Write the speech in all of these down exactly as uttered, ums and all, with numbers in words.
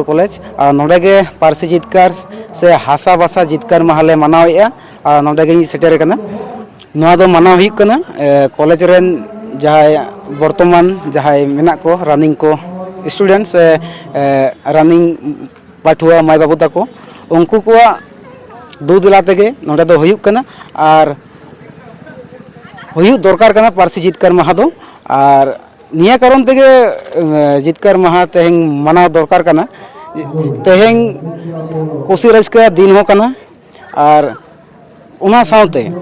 College, ᱟᱨ ᱱᱚᱰᱮ ᱜᱮ ᱯᱟᱹᱨᱥᱤ ᱡᱤᱛᱠᱟᱹᱨ ᱥᱮ ᱦᱟᱥᱟ ᱵᱷᱟᱥᱟ ᱡᱤᱛᱠᱟᱹᱨ ᱢᱟᱦᱟ ᱞᱮ ᱢᱟᱱᱟᱣᱮᱫᱼᱟ᱾ ᱟᱨ ᱱᱚᱰᱮ ᱜᱤᱧ ᱥᱮᱴᱮᱨ ᱟᱠᱟᱱᱟ᱾ ᱱᱚᱣᱟ ᱫᱚ ᱢᱟᱱᱟᱣ ᱦᱩᱭᱩᱜ ᱠᱟᱱᱟ, ᱮ, ᱠᱚᱞᱮᱡᱽ ᱨᱮᱱ ᱡᱟᱦᱟᱸᱭ ᱵᱚᱨᱛᱚᱢᱟᱱ ᱡᱟᱦᱟᱸᱭ ᱢᱮᱱᱟᱜ ᱠᱚ, ᱨᱟᱱᱤᱝ ᱠᱚ ᱥᱴᱩᱰᱮᱱᱴ ᱥᱮ, ᱮ, ᱨᱟᱱᱤᱝ ᱯᱟᱹᱴᱷᱩᱣᱟᱹ ᱢᱟᱹᱭ ᱵᱟᱹᱵᱩ ᱛᱟᱠᱚ, ᱩᱱᱠᱩ ᱠᱚᱣᱟᱜ ᱫᱩ ᱫᱮᱞᱟ ᱛᱮᱜᱮ ᱱᱚᱰᱮ ᱫᱚ ᱦᱩᱭᱩᱜ ᱠᱟᱱᱟ᱾ ᱟᱨ ᱦᱩᱭᱩᱜ ᱫᱚᱨᱠᱟᱨ ᱠᱟᱱᱟ ᱯᱟᱹᱨᱥᱤ ᱡᱤᱛᱠᱟᱹᱨ ᱢᱟᱦᱟ ᱫᱚ᱾ ᱟᱨ ᱱᱤᱭᱟᱹ ᱠᱟᱨᱚᱱ ᱛᱮᱜᱮ, ᱮ, ᱡᱤᱛᱠᱟᱹᱨ ᱢᱟᱦᱟ ᱛᱮᱦᱮᱧ ᱢᱟᱱᱟᱣ ᱫᱚᱨᱠᱟᱨ ᱠᱟᱱᱟ᱾ ᱛᱮᱦᱮᱧ ᱠᱩᱥᱤ ᱨᱟᱹᱥᱠᱟᱹ ᱫᱤᱱ ᱦᱚᱸ ᱠᱟᱱᱟ᱾ ᱟᱨ ᱚᱱᱟ ᱥᱟᱶᱛᱮ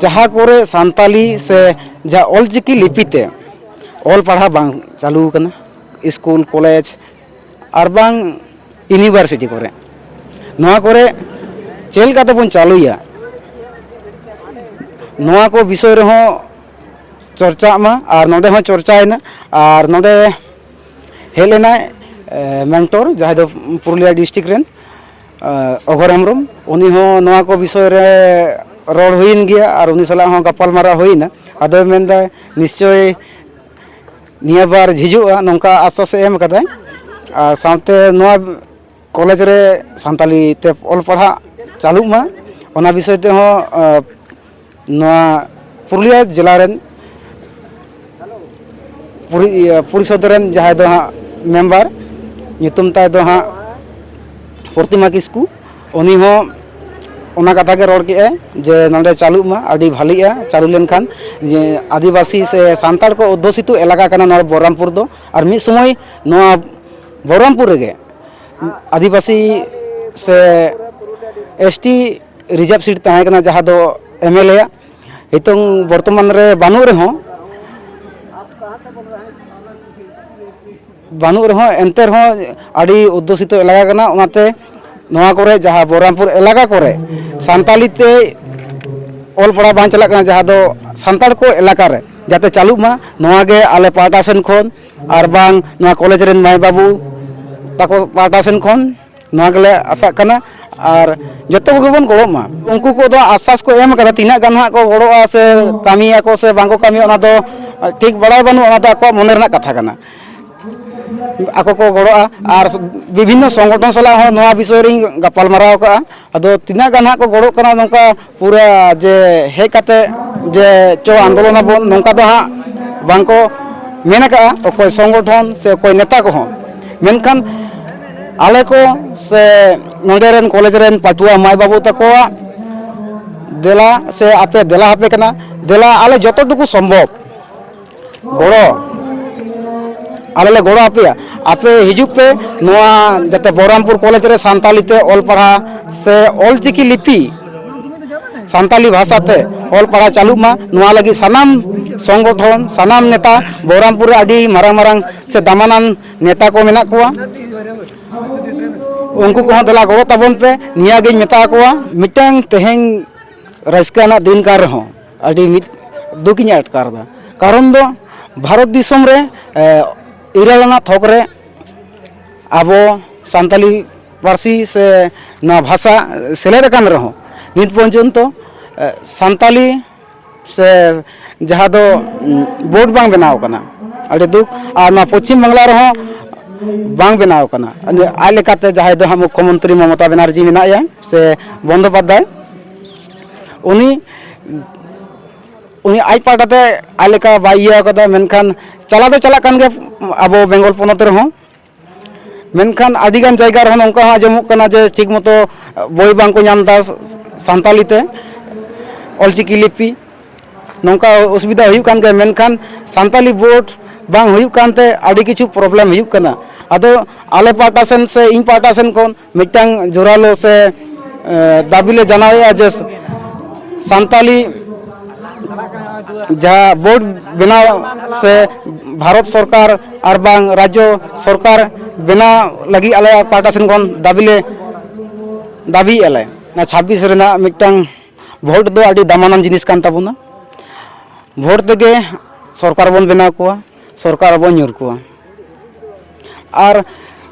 ᱡᱟᱦᱟᱸ ᱠᱚᱨᱮ ᱥᱟᱱᱛᱟᱞᱤ ᱥᱮ ᱡᱟᱦᱟᱸ ᱚᱞᱪᱤᱠᱤ ᱞᱤᱯᱤ ᱛᱮ ᱚᱞ ᱯᱟᱲᱦᱟᱣ ᱵᱟᱝ ᱪᱟᱹᱞᱩ ᱟᱠᱟᱱᱟ, ᱥᱠᱩᱞ, ᱠᱚᱞᱮᱡᱽ ᱟᱨ ᱵᱟᱝ ᱤᱭᱩᱱᱤᱵᱷᱟᱨᱥᱤᱴᱤ ᱠᱚᱨᱮ, ᱱᱚᱣᱟ ᱠᱚᱨᱮ ᱪᱮᱫ ᱞᱮᱠᱟ ᱛᱮᱵᱚᱱ ᱪᱟᱹᱞᱩᱭᱟ, ᱱᱚᱣᱟ ᱠᱚ ᱵᱤᱥᱚᱭ ᱨᱮᱦᱚᱸ ᱪᱚᱨᱪᱟᱜ ᱢᱟ᱾ ᱟᱨ ᱱᱚᱰᱮ ᱦᱚᱸ ᱪᱚᱨᱪᱟᱭᱮᱱᱟ᱾ ᱟᱨ ᱱᱚᱰᱮ ᱦᱮᱡ ᱞᱮᱱᱟᱭ, ᱮ, ᱢᱮᱱᱴᱚᱨ, ᱡᱟᱦᱟᱸᱭ ᱫᱚ ᱯᱩᱨᱩᱞᱤᱭᱟᱹ ᱰᱤᱥᱴᱨᱤᱠᱴ ᱨᱮᱱ, ᱮ, ᱚᱜᱷᱚᱨ ᱦᱮᱢᱵᱨᱚᱢ᱾ ᱩᱱᱤ ᱦᱚᱸ ᱱᱚᱣᱟ ᱠᱚ ᱵᱤᱥᱚᱭ ᱨᱮ ᱨᱚᱲ ᱦᱩᱭᱮᱱ ᱜᱮᱭᱟ ᱟᱨ ᱩᱱᱤ ᱥᱟᱞᱟᱜ ᱦᱚᱸ ᱜᱟᱯᱟᱞ ᱢᱟᱨᱟᱣ ᱦᱩᱭᱮᱱᱟ᱾ ᱟᱫᱚᱭ ᱢᱮᱱᱫᱟ, ᱱᱤᱥᱪᱚᱭ ᱱᱤᱭᱟᱹ ᱵᱟᱨ ᱦᱤᱡᱩᱜᱼᱟ, ᱱᱚᱝᱠᱟ ᱟᱥᱥᱟᱥ ᱮ ᱮᱢ ᱟᱠᱟᱫᱟᱭ᱾ ᱟᱨ ᱥᱟᱶᱛᱮ ᱱᱚᱣᱟ ᱠᱚᱞᱮᱡᱽ ᱨᱮ ᱥᱟᱱᱛᱟᱞᱤ ᱛᱮ ᱚᱞ ᱯᱟᱲᱦᱟᱜ ᱪᱟᱹᱞᱩᱜ ᱢᱟ, ᱚᱱᱟ ᱵᱤᱥᱚᱭ ᱛᱮᱦᱚᱸ, ᱮ, ᱱᱚᱣᱟ ᱯᱩᱨᱩᱞᱤᱭᱟᱹ ᱡᱮᱞᱟ ᱨᱮᱱ ᱯᱚᱨᱤ-, ᱤᱭᱟᱹ, ᱯᱚᱨᱤᱥᱚᱫ ᱨᱮᱱ ᱡᱟᱦᱟᱸᱭ ᱫᱚ ᱦᱟᱸᱜ ᱢᱮᱢᱵᱟᱨ, ᱧᱩᱛᱩᱢ ᱛᱟᱭ ᱫᱚ ᱦᱟᱸᱜ ᱯᱨᱚᱛᱤᱢᱟ ᱠᱤᱥᱠᱩ, ᱩᱱᱤ ᱦᱚᱸ ᱚᱱᱟ ᱠᱟᱛᱷᱟ ᱜᱮ ᱨᱚᱲ ᱠᱮᱜᱼᱟᱭ ᱡᱮ ᱱᱚᱸᱰᱮ ᱪᱟᱹᱞᱩᱜ ᱢᱟ, ᱟᱹᱰᱤ ᱵᱷᱟᱹᱞᱤᱜᱼᱟ᱾ ᱪᱟᱹᱞᱩ ᱞᱮᱱᱠᱷᱟᱱ ᱡᱮ ᱟᱹᱫᱤᱵᱟᱹᱥᱤ ᱥᱮ ᱥᱟᱱᱛᱟᱲ ᱠᱚ ᱚᱫᱽᱫᱷᱚᱥᱤᱛᱚ ᱮᱞᱟᱠᱟ ᱠᱟᱱᱟ ᱱᱚᱣᱟ ᱵᱚᱞᱨᱟᱢᱯᱩᱨ ᱫᱚ, ᱟᱨ ᱢᱤᱫ ᱥᱚᱢᱚᱭ ᱱᱚᱣᱟ ᱵᱚᱞᱨᱟᱢᱯᱩᱨ ᱨᱮᱜᱮ ᱟᱹᱫᱤᱵᱟᱹᱥᱤ ᱥᱮ ᱮᱥ ᱴᱤ ᱨᱤᱡᱟᱨᱵᱷ ᱥᱤᱴ ᱛᱟᱦᱮᱸ ᱠᱟᱱᱟ, ᱡᱟᱦᱟᱸ ᱫᱚ ᱮᱢ ᱮᱞ ᱮ ᱟᱜ᱾ ᱱᱤᱛᱚᱝ ᱵᱚᱨᱛᱚᱢᱟᱱ ᱨᱮ ᱵᱟᱹᱱᱩᱜ ᱨᱮᱦᱚᱸ, ᱵᱟᱹᱱᱩᱜ ᱨᱮᱦᱚᱸ ᱮᱱᱛᱮ ᱨᱮᱦᱚᱸ ᱟᱹᱰᱤ ᱚᱫᱽᱫᱷᱚᱥᱤᱛᱚ ᱮᱞᱟᱠᱟ ᱠᱟᱱᱟ᱾ ᱚᱱᱟᱛᱮ ᱱᱚᱣᱟ ᱠᱚᱨᱮ, ᱡᱟᱦᱟᱸ ᱵᱚᱞᱨᱟᱢᱯᱩᱨ ᱮᱞᱟᱠᱟ ᱠᱚᱨᱮ ᱥᱟᱱᱛᱟᱞᱤ ᱛᱮ ᱚᱞ ᱯᱟᱲᱦᱟᱣ ᱵᱟᱝ ᱪᱟᱞᱟᱜ ᱠᱟᱱᱟ, ᱡᱟᱦᱟᱸ ᱫᱚ ᱥᱟᱱᱛᱟᱲ ᱠᱚ ᱮᱞᱟᱠᱟ ᱨᱮ ᱡᱟᱛᱮ ᱪᱟᱹᱞᱩᱜ ᱢᱟ, ᱱᱚᱣᱟ ᱜᱮ ᱟᱞᱮ ᱯᱟᱦᱴᱟ ᱥᱮᱱ ᱠᱷᱚᱱ ᱟᱨ ᱵᱟᱝ ᱱᱚᱣᱟ ᱠᱚᱞᱮᱡᱽ ᱨᱮᱱ ᱢᱟᱹᱭ ᱵᱟᱹᱵᱩ ᱛᱟᱠᱚ ᱯᱟᱦᱴᱟ ᱥᱮᱱ ᱠᱷᱚᱱ ᱱᱚᱣᱟ ᱜᱮᱞᱮ ᱟᱥᱟᱜ ᱠᱟᱱᱟ᱾ ᱟᱨ ᱡᱚᱛᱚ ᱠᱚᱜᱮ ᱵᱚᱱ ᱜᱚᱲᱚᱜ ᱢᱟ᱾ ᱩᱱᱠᱩ ᱠᱚᱫᱚ ᱟᱥᱥᱟᱥ ᱠᱚ ᱮᱢ ᱠᱟᱫᱟ, ᱛᱤᱱᱟᱹᱜ ᱜᱟᱱ ᱦᱟᱸᱜ ᱠᱚ ᱜᱚᱲᱚᱜᱼᱟ ᱥᱮ ᱠᱟᱹᱢᱤᱭᱟᱠᱚ ᱥᱮ ᱵᱟᱝ ᱠᱚ ᱠᱟᱹᱢᱤᱭᱟ, ᱚᱱᱟ ᱫᱚ ᱴᱷᱤᱠ ᱵᱟᱲᱟᱭ ᱵᱟᱹᱱᱩᱜᱼᱟ, ᱚᱱᱟ ᱫᱚ ᱟᱠᱚᱣᱟᱜ ᱢᱚᱱᱮ ᱨᱮᱱᱟᱜ ᱠᱟᱛᱷᱟ ᱠᱟᱱᱟ᱾ ᱟᱠᱚ ᱠᱚ ᱜᱚᱲᱚᱜᱼᱟ᱾ ᱟᱨ ᱵᱤᱵᱷᱤᱱᱱᱚ ᱥᱚᱝᱜᱚᱴᱷᱚᱱ ᱥᱟᱞᱟᱜ ᱦᱚᱸ ᱱᱚᱣᱟ ᱵᱤᱥᱚᱭ ᱨᱤᱧ ᱜᱟᱯᱟᱞᱢᱟᱨᱟᱣ ᱠᱟᱜᱼᱟ᱾ ᱟᱫᱚ ᱛᱤᱱᱟᱹᱜ ᱜᱟᱱ ᱦᱟᱸᱜ ᱠᱚ ᱜᱚᱲᱚᱜ ᱠᱟᱱᱟ ᱱᱚᱝᱠᱟ ᱯᱩᱨᱟᱹ ᱡᱮ ᱦᱮᱡ ᱠᱟᱛᱮ ᱡᱮ ᱪᱚ ᱟᱱᱫᱳᱞᱚᱱ ᱟᱵᱚᱱ, ᱱᱚᱝᱠᱟ ᱫᱚ ᱦᱟᱸᱜ ᱵᱟᱝ ᱠᱚ ᱢᱮᱱ ᱟᱠᱟᱜᱼᱟ ᱚᱠᱚᱭ ᱥᱚᱝᱜᱚᱴᱷᱚᱱ ᱥᱮ ᱚᱠᱚᱭ ᱱᱮᱛᱟ ᱠᱚᱦᱚᱸ᱾ ᱢᱮᱱᱠᱷᱟᱱ ᱟᱞᱮ ᱠᱚ ᱥᱮ ᱱᱚᱰᱮ ᱨᱮᱱ ᱠᱚᱞᱮᱡᱽ ᱨᱮᱱ ᱯᱟᱹᱴᱷᱩᱣᱟᱹ ᱢᱟᱹᱭ ᱵᱟᱹᱵᱩ ᱛᱟᱠᱚᱣᱟᱜ ᱫᱮᱞᱟ ᱥᱮ ᱟᱯᱮ ᱫᱮᱞᱟ ᱟᱯᱮ ᱠᱟᱱᱟ, ᱫᱮᱞᱟ ᱟᱞᱮ ᱡᱚᱛᱚ ᱴᱩᱠᱩ ᱥᱚᱢᱵᱷᱚᱵ ᱜᱚᱲᱚ, ᱟᱞᱮ ᱞᱮ ᱜᱚᱲᱚ ᱟᱯᱮᱭᱟ᱾ ᱟᱯᱮ ᱦᱤᱡᱩᱜ ᱯᱮ, ᱱᱚᱣᱟ ᱡᱟᱛᱮ ᱵᱚᱦᱚᱨᱟᱢᱯᱩᱨ ᱠᱚᱞᱮᱡᱽ ᱨᱮ ᱥᱟᱱᱛᱟᱞᱤ ᱛᱮ ᱚᱞ ᱯᱟᱲᱦᱟᱣ ᱥᱮ ᱚᱞᱪᱤᱠᱤ ᱞᱤᱯᱤ ᱥᱟᱱᱛᱟᱞᱤ ᱵᱷᱟᱥᱟ ᱛᱮ ᱚᱞ ᱯᱟᱲᱦᱟᱣ ᱪᱟᱹᱞᱩᱜ ᱢᱟ, ᱱᱚᱣᱟ ᱞᱟᱹᱜᱤᱫ ᱥᱟᱱᱟᱢ ᱥᱚᱝᱜᱚᱴᱷᱚᱱ, ᱥᱟᱱᱟᱢ ᱱᱮᱛᱟ, ᱵᱚᱦᱚᱨᱟᱢᱯᱩᱨ ᱨᱮ ᱟᱹᱰᱤ ᱢᱟᱨᱟᱝ ᱢᱟᱨᱟᱝ ᱥᱮ ᱫᱟᱢᱟᱱᱟᱱ ᱱᱮᱛᱟ ᱠᱚ ᱢᱮᱱᱟᱜ ᱠᱚᱣᱟ, ᱩᱱᱠᱩ ᱠᱚᱦᱚᱸ ᱫᱮᱞᱟ ᱜᱚᱲᱚ ᱛᱟᱵᱚᱱ ᱯᱮ, ᱱᱤᱭᱟᱹ ᱜᱤᱧ ᱢᱮᱛᱟ ᱠᱚᱣᱟ᱾ ᱢᱤᱫᱴᱟᱝ ᱛᱮᱦᱮᱧ ᱨᱟᱹᱥᱠᱟᱹ ᱟᱱᱟᱜ ᱫᱤᱱ ᱠᱟᱱ ᱨᱮᱦᱚᱸ ᱟᱹᱰᱤ ᱢᱤᱫ ᱫᱩᱠ ᱤᱧ ᱟᱴᱠᱟᱨ ᱮᱫᱟ᱾ ᱠᱟᱨᱚᱱ ᱫᱚ ᱵᱷᱟᱨᱚᱛ ᱫᱤᱥᱚᱢ ᱨᱮ, ᱮ, ᱤᱨᱟᱹᱞ ᱟᱱᱟᱜ ᱛᱷᱚᱠ ᱨᱮ ᱟᱵᱚ ᱥᱟᱱᱛᱟᱞᱤ ᱯᱟᱹᱨᱥᱤ ᱥᱮ ᱱᱚᱣᱟ ᱵᱷᱟᱥᱟ ᱥᱮᱞᱮᱫ ᱟᱠᱟᱱ ᱨᱮᱦᱚᱸ ᱱᱤᱛ ᱯᱚᱨᱡᱚᱱᱛᱚ, ᱮ, ᱥᱟᱱᱛᱟᱞᱤ ᱥᱮ ᱡᱟᱦᱟᱸ ᱫᱚ, ᱩᱸ, ᱵᱳᱨᱰ ᱵᱟᱝ ᱵᱮᱱᱟᱣ ᱟᱠᱟᱱᱟ, ᱟᱹᱰᱤ ᱫᱩᱠ᱾ ᱟᱨ ᱱᱚᱣᱟ ᱯᱚᱪᱷᱤᱢ ᱵᱟᱝᱞᱟ ᱨᱮᱦᱚᱸ ᱵᱟᱝ ᱵᱮᱱᱟᱣ ᱟᱠᱟᱱᱟ᱾ ᱟᱡ ᱞᱮᱠᱟᱛᱮ ᱡᱟᱦᱟᱸᱭ ᱫᱚ ᱦᱟᱸᱜ ᱢᱩᱠᱠᱷᱚᱢᱚᱱᱛᱨᱤ ᱢᱚᱢᱚᱛᱟ ᱵᱮᱱᱟᱨᱡᱤ ᱢᱮᱱᱟᱭᱟ ᱥᱮ ᱵᱚᱱᱫᱳᱯᱟᱫᱽᱫᱷᱟᱭ, ᱩᱱᱤ, ᱩᱱᱤ ᱟᱡ ᱯᱟᱦᱴᱟ ᱛᱮ ᱟᱡ ᱞᱮᱠᱟ ᱵᱟᱭ ᱤᱭᱟᱹ ᱟᱠᱟᱫᱟ, ᱢᱮᱱᱠᱷᱟᱱ ᱪᱟᱞᱟᱣ ᱫᱚ ᱪᱟᱞᱟᱜ ᱠᱟᱱ ᱜᱮᱭᱟ ᱟᱵᱚ ᱵᱮᱝᱜᱚᱞ ᱯᱚᱱᱚᱛ ᱨᱮᱦᱚᱸ᱾ ᱢᱮᱱᱠᱷᱟᱱ ᱟᱹᱰᱤᱜᱟᱱ ᱡᱟᱭᱜᱟ ᱨᱮᱦᱚᱸ ᱱᱚᱝᱠᱟ ᱦᱚᱸ ᱟᱸᱡᱚᱢᱚᱜ ᱠᱟᱱᱟ ᱡᱮ ᱴᱷᱤᱠ ᱢᱚᱛᱚ ᱵᱳᱭ ᱵᱟᱝᱠᱚ ᱧᱟᱢ ᱮᱫᱟ ᱥᱟᱱᱛᱟᱞᱤ ᱛᱮ, ᱚᱞᱪᱤᱠᱤ ᱞᱤᱯᱤ, ᱱᱚᱝᱠᱟ ᱚᱥᱩᱵᱤᱫᱷᱟ ᱦᱩᱭᱩᱜ ᱠᱟᱱ ᱜᱮᱭᱟ᱾ ᱢᱮᱱᱠᱷᱟᱱ ᱥᱟᱱᱛᱟᱞᱤ ᱵᱳᱨᱰ ᱵᱟᱝ ᱦᱩᱭᱩᱜ ᱠᱟᱱᱛᱮ ᱟᱹᱰᱤ ᱠᱤᱪᱷᱩ ᱯᱨᱚᱵᱞᱮᱢ ᱦᱩᱭᱩᱜ ᱠᱟᱱᱟ᱾ ᱟᱫᱚ ᱟᱞᱮ ᱯᱟᱦᱴᱟ ᱥᱮᱱ ᱥᱮ ᱤᱧ ᱯᱟᱦᱴᱟ ᱥᱮᱱ ᱠᱷᱚᱱ ᱢᱤᱫᱴᱟᱝ ᱡᱳᱨᱟᱞᱳ ᱥᱮ, ᱮ, ᱫᱟᱹᱵᱤ ᱞᱮ ᱡᱟᱱᱟᱣᱮᱫᱼᱟ ᱡᱮ ᱥᱟᱱᱛᱟᱞᱤ ᱡᱟᱦᱟᱸ ᱵᱳᱨᱰ ᱵᱮᱱᱟᱣ ᱥᱮ ᱵᱷᱟᱨᱚᱛ ᱥᱚᱨᱠᱟᱨ ᱟᱨ ᱵᱟᱝ ᱨᱟᱡᱽᱡᱚ ᱥᱚᱨᱠᱟᱨ ᱵᱮᱱᱟᱣ ᱞᱟᱹᱜᱤᱫ ᱟᱞᱮᱭᱟᱜ ᱯᱟᱦᱴᱟ ᱥᱮᱱ ᱠᱷᱚᱱ ᱫᱟᱹᱵᱤ ᱞᱮ ᱫᱟᱹᱵᱤᱭᱮᱫᱼᱟ ᱞᱮ᱾ ᱚᱱᱟ ᱪᱷᱟᱵᱵᱤᱥ ᱨᱮᱱᱟᱜ ᱢᱤᱫᱴᱟᱝ ᱵᱷᱳᱴ ᱫᱚ ᱟᱹᱰᱤ ᱫᱟᱢᱟᱱᱟᱱ ᱡᱤᱱᱤᱥ ᱠᱟᱱ ᱛᱟᱵᱚᱱᱟ᱾ ᱵᱷᱳᱴ ᱛᱮᱜᱮ ᱥᱚᱨᱠᱟᱨ ᱵᱚᱱ ᱵᱮᱱᱟᱣ ᱠᱚᱣᱟ, ᱥᱚᱨᱠᱟᱨ ᱵᱚᱱ ᱧᱩᱨ ᱠᱚᱣᱟ᱾ ᱟᱨ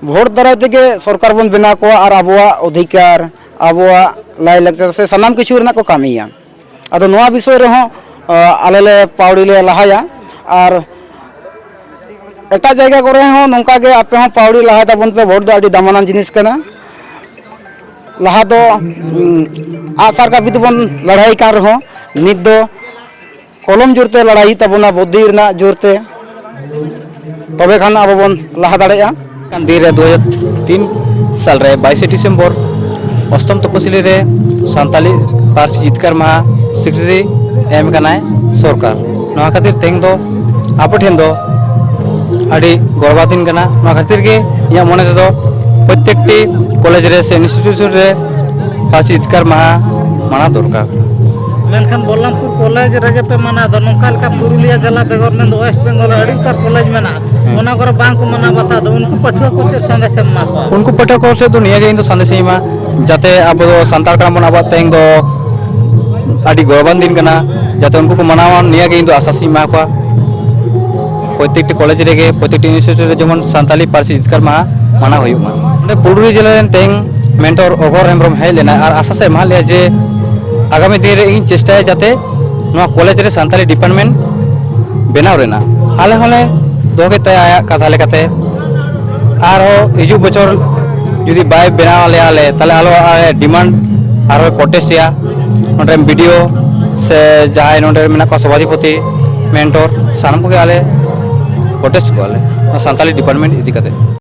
ᱵᱷᱳᱴ ᱫᱟᱨᱟᱭ ᱛᱮᱜᱮ ᱥᱚᱨᱠᱟᱨ ᱵᱚᱱ ᱵᱮᱱᱟᱣ ᱠᱚᱣᱟ ᱟᱨ ᱟᱵᱚᱣᱟᱜ ᱚᱫᱷᱤᱠᱟᱨ, ᱟᱵᱚᱣᱟᱜ ᱞᱟᱭᱼᱞᱟᱠᱪᱟᱨ ᱥᱮ ᱥᱟᱱᱟᱢ ᱠᱤᱪᱷᱩ ᱨᱮᱱᱟᱜ ᱠᱚ ᱠᱟᱹᱢᱤᱭᱟ᱾ ᱟᱫᱚ ᱱᱚᱣᱟ ᱵᱤᱥᱚᱭ ᱨᱮᱦᱚᱸ, ᱟ, ᱟᱞᱮ ᱞᱮ ᱯᱟᱹᱣᱲᱤ ᱞᱮ ᱞᱟᱦᱟᱭᱟ᱾ ᱟᱨ ᱮᱴᱟᱜ ᱡᱟᱭᱜᱟ ᱠᱚᱨᱮ ᱦᱚᱸ ᱱᱚᱝᱠᱟ ᱜᱮ ᱟᱯᱮ ᱦᱚᱸ ᱯᱟᱹᱣᱲᱤ ᱞᱟᱦᱟᱭ ᱛᱟᱵᱚᱱ ᱯᱮ᱾ ᱵᱷᱳᱴ ᱫᱚ ᱟᱹᱰᱤ ᱫᱟᱢᱟᱱᱟᱱ ᱡᱤᱱᱤᱥ ᱠᱟᱱᱟ᱾ ᱞᱟᱦᱟ ᱫᱚ, ᱩᱸ, ᱟᱜᱼᱥᱟᱨ ᱠᱟᱹᱯᱤ ᱛᱮᱵᱚᱱ ᱞᱟᱹᱲᱦᱟᱹᱭ ᱠᱟᱱ ᱨᱮᱦᱚᱸ, ᱱᱤᱛ ᱫᱚ ᱠᱚᱞᱚᱢ ᱡᱳᱨ ᱛᱮ ᱞᱟᱲᱟᱭ ᱦᱩᱭᱩᱜ ᱛᱟᱵᱚᱱᱟ, ᱵᱩᱫᱽᱫᱷᱤ ᱨᱮᱱᱟᱜ ᱡᱳᱨ ᱛᱮ, ᱛᱚᱵᱮ ᱠᱷᱟᱱ ᱟᱵᱚ ᱵᱚᱱ ᱞᱟᱦᱟ ᱫᱟᱲᱮᱭᱟᱜᱼᱟ᱾ ᱠᱟᱱ ᱫᱤᱱ ᱨᱮ ᱫᱩ ᱦᱟᱡᱟᱨ ᱛᱤᱱ ᱥᱟᱞ ᱨᱮ ᱵᱟᱭᱤᱥᱮ ᱰᱤᱥᱮᱢᱵᱚᱨ ᱚᱥᱴᱚᱢ ᱛᱚᱯᱚᱥᱤᱞᱤ ᱨᱮ ᱥᱟᱱᱛᱟᱞᱤ ᱯᱟᱹᱨᱥᱤ ᱡᱤᱛᱠᱟᱹᱨ ᱢᱟᱦᱟ ᱥᱤᱠᱨᱤᱛᱤ ᱮᱢ ᱠᱟᱱᱟᱭ ᱥᱚᱨᱠᱟᱨ᱾ ᱱᱚᱣᱟ ᱠᱷᱟᱹᱛᱤᱨ ᱛᱮᱦᱮᱧ ᱫᱚ ᱟᱵᱚ ᱴᱷᱮᱱ ᱫᱚ ᱟᱹᱰᱤ ᱜᱚᱨᱵᱟᱫᱷᱤᱱ ᱠᱟᱱᱟ᱾ ᱱᱚᱣᱟ ᱠᱷᱟᱹᱛᱤᱨ ᱜᱮ ᱤᱧᱟᱹᱜ ᱢᱚᱱᱮ ᱛᱮᱫᱚ ᱯᱨᱚᱛᱛᱮᱠᱴᱤ ᱠᱚᱞᱮᱡᱽ ᱨᱮ ᱥᱮ ᱤᱱᱥᱴᱤᱴᱤᱭᱩᱥᱚᱱ ᱨᱮ ᱯᱟᱹᱨᱥᱤ ᱡᱤᱛᱠᱟᱹᱨ ᱢᱟᱦᱟ ᱢᱟᱱᱟᱣ ᱫᱚᱨᱠᱟᱨ᱾ ᱢᱮᱱᱠᱷᱟᱱ ᱵᱚᱞᱞᱟᱢᱯᱩᱨ ᱠᱚᱞᱮᱡᱽ ᱨᱮᱜᱮ ᱯᱮ ᱢᱟᱱᱟᱣ ᱫᱚ, ᱱᱚᱝᱠᱟ ᱞᱮᱠᱟ ᱯᱩᱨᱩᱞᱤᱭᱟᱹ ᱡᱮᱞᱟ ᱵᱮᱜᱚᱨ ᱢᱮᱱᱫᱚ ᱳᱭᱮᱥᱴ ᱵᱮᱝᱜᱚᱞ ᱨᱮ ᱟᱹᱰᱤ ᱩᱛᱟᱹᱨ ᱠᱚᱞᱮᱡᱽ ᱢᱮᱱᱟᱜᱼᱟ, ᱦᱮᱸ᱾ ᱚᱱᱟ ᱠᱚᱨᱮ ᱵᱟᱝ ᱠᱚ ᱢᱟᱱᱟᱣ ᱵᱟᱛᱟᱣ ᱫᱚ, ᱩᱱᱠᱩ ᱯᱟᱹᱴᱷᱩᱣᱟᱹ ᱠᱚ ᱪᱮᱫ ᱥᱟᱸᱫᱮᱥ ᱮᱢ ᱮᱢᱟ ᱠᱚᱣᱟ? ᱩᱱᱠᱩ ᱯᱟᱹᱴᱷᱩᱣᱟᱹ ᱠᱚ ᱥᱮᱫ ᱫᱚ ᱱᱤᱭᱟᱹ ᱜᱮ ᱤᱧ ᱫᱚ ᱥᱟᱸᱫᱮᱥ ᱤᱧ ᱮᱢᱟ, ᱡᱟᱛᱮ ᱟᱵᱚ ᱫᱚ ᱥᱟᱱᱛᱟᱲ ᱠᱟᱱᱟ ᱵᱚᱱ, ᱟᱵᱚᱣᱟᱜ ᱛᱮᱦᱮᱧ ᱫᱚ ᱟᱹᱰᱤ ᱜᱚᱨᱚᱵᱟᱱ ᱫᱤᱱ ᱠᱟᱱᱟ, ᱡᱟᱛᱮ ᱩᱱᱠᱩ ᱠᱚ ᱢᱟᱱᱟᱣᱟ, ᱱᱤᱭᱟᱹ ᱜᱮ ᱤᱧ ᱫᱚ ᱟᱥᱟᱥ ᱤᱧ ᱮᱢᱟ ᱠᱚᱣᱟ᱾ ᱯᱨᱚᱛᱛᱮᱠᱴᱤ ᱠᱚᱞᱮᱡᱽ ᱨᱮᱜᱮ, ᱯᱨᱚᱛᱛᱮᱠᱴᱤ ᱤᱱᱥᱴᱤᱴᱤᱭᱩᱴ ᱨᱮ ᱡᱮᱢᱚᱱ ᱥᱟᱱᱛᱟᱞᱤ ᱯᱟᱹᱨᱥᱤ ᱡᱤᱛᱠᱟᱹᱨ ᱢᱟᱦᱟ ᱢᱟᱱᱟᱣ ᱦᱩᱭᱩᱜ ᱢᱟ᱾ ᱱᱚᱰᱮ ᱯᱩᱨᱩᱞᱤᱭᱟᱹ ᱡᱮᱞᱟ ᱨᱮᱱ ᱛᱮᱦᱮᱧ ᱢᱮᱱᱴᱚᱨ ᱚᱜᱷᱚᱨ ᱦᱮᱢᱵᱨᱚᱢ ᱦᱮᱡ ᱞᱮᱱᱟᱭ ᱟᱨ ᱟᱥᱟᱥ ᱮ ᱮᱢᱟᱫ ᱞᱮᱭᱟ ᱡᱮ ᱟᱜᱟᱢᱤ ᱫᱤᱱ ᱨᱮ ᱤᱧ ᱪᱮᱥᱴᱟᱭᱟ ᱡᱟᱛᱮ ᱱᱚᱣᱟ ᱠᱚᱞᱮᱡᱽ ᱨᱮ ᱥᱟᱱᱛᱟᱞᱤ ᱰᱤᱯᱟᱨᱴᱢᱮᱱᱴ ᱵᱮᱱᱟᱣ ᱨᱮᱱᱟᱜ᱾ ᱟᱞᱮ ᱦᱚᱸᱞᱮ ᱫᱚᱦᱚ ᱠᱮᱫ ᱛᱟᱭᱟ ᱟᱭᱟᱜ ᱠᱟᱛᱷᱟ ᱞᱮᱠᱟᱛᱮ᱾ ᱟᱨᱦᱚᱸ ᱦᱤᱡᱩᱜ ᱵᱚᱪᱷᱚᱨ ᱡᱩᱫᱤ ᱵᱟᱭ ᱵᱮᱱᱟᱣ ᱟᱞᱮᱭᱟ ᱟᱞᱮ, ᱛᱟᱦᱞᱮ ᱟᱞᱮ ᱟᱞᱮ ᱰᱤᱢᱟᱱᱰ ᱟᱨᱦᱚᱸ ᱯᱨᱚᱴᱮᱥᱴ ᱨᱮᱭᱟ᱾ ᱱᱚᱰᱮ ᱨᱮᱱ ᱵᱤ ᱰᱤ ᱳ ᱥᱮ ᱡᱟᱦᱟᱸᱭ ᱱᱚᱰᱮ ᱢᱮᱱᱟᱜ ᱠᱚᱣᱟ ᱥᱚᱵᱷᱟᱫᱷᱤᱯᱚᱛᱤ, ᱢᱮᱱᱴᱚᱨ, ᱥᱟᱱᱟᱢ ᱠᱚᱜᱮ ᱟᱞᱮ ᱯᱨᱚᱴᱮᱥᱴ ᱠᱚᱣᱟᱞᱮ ᱱᱚᱣᱟ ᱥᱟᱱᱛᱟᱞᱤ ᱰᱤᱯᱟᱨᱴᱢᱮᱱᱴ ᱤᱫᱤ ᱠᱟᱛᱮ᱾